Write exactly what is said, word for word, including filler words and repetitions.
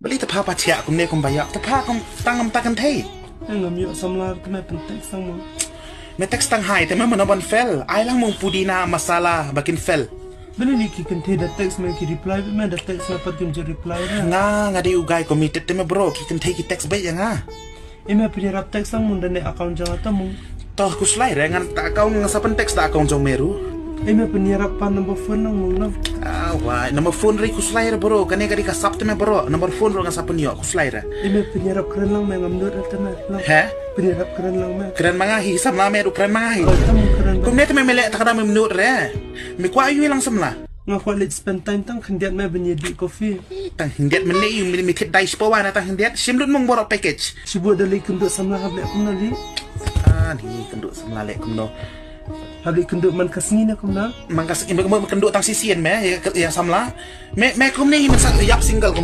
Bali te pha pa thiah kumne kum ba ïap. Te pha kum tang am ta kan thei. Ngam ïoh samla te me pyntek sang mo. Me text tang hai te me mano ban fel. Ai lang mung pudina masala ba kin fel. Bali ni ki kan thei da text me ki reply me da text me pat kim ju reply da. Nga nga dei u guy committed te me bro ki kan thei ki text ba ïa nga. Ime pynïarap text lang mung da ne account jong ta mung. Toh kuslai re ngan ta account nga sa pyn text da account jong meru. Ime pynïarap pa number phone lang mung lang. Ah wai number phone re kuslai re bro kane ka di ka sap te me bro number phone ro nga sa pynïo kuslai re. Ime pynïarap kren lang me ngam nut re te me lang. He? Pynïarap kren lang me. Kren ma nga hi samla me ru kren ma nga hi. Oh, ta mung kren. Kumne te me me le ta ka da me nut re. Me kwah yu lang samla. Nga kwah leit spend time tang khyndiat me ban ïa dih coffee. Tang khyndiat men lei yu mi thit dai shiphew wan tang khyndiat shim lut mong boro package. Shibun da leit kynduh samla hap leh kumno leit. Ah ni kynduh samla leh kumno. Hap leit kynduh man ka sngi ne kumno. Man ka sngi me kynduh tang shisien me ïa samla. Me me kumne hi man sa ïap single kum.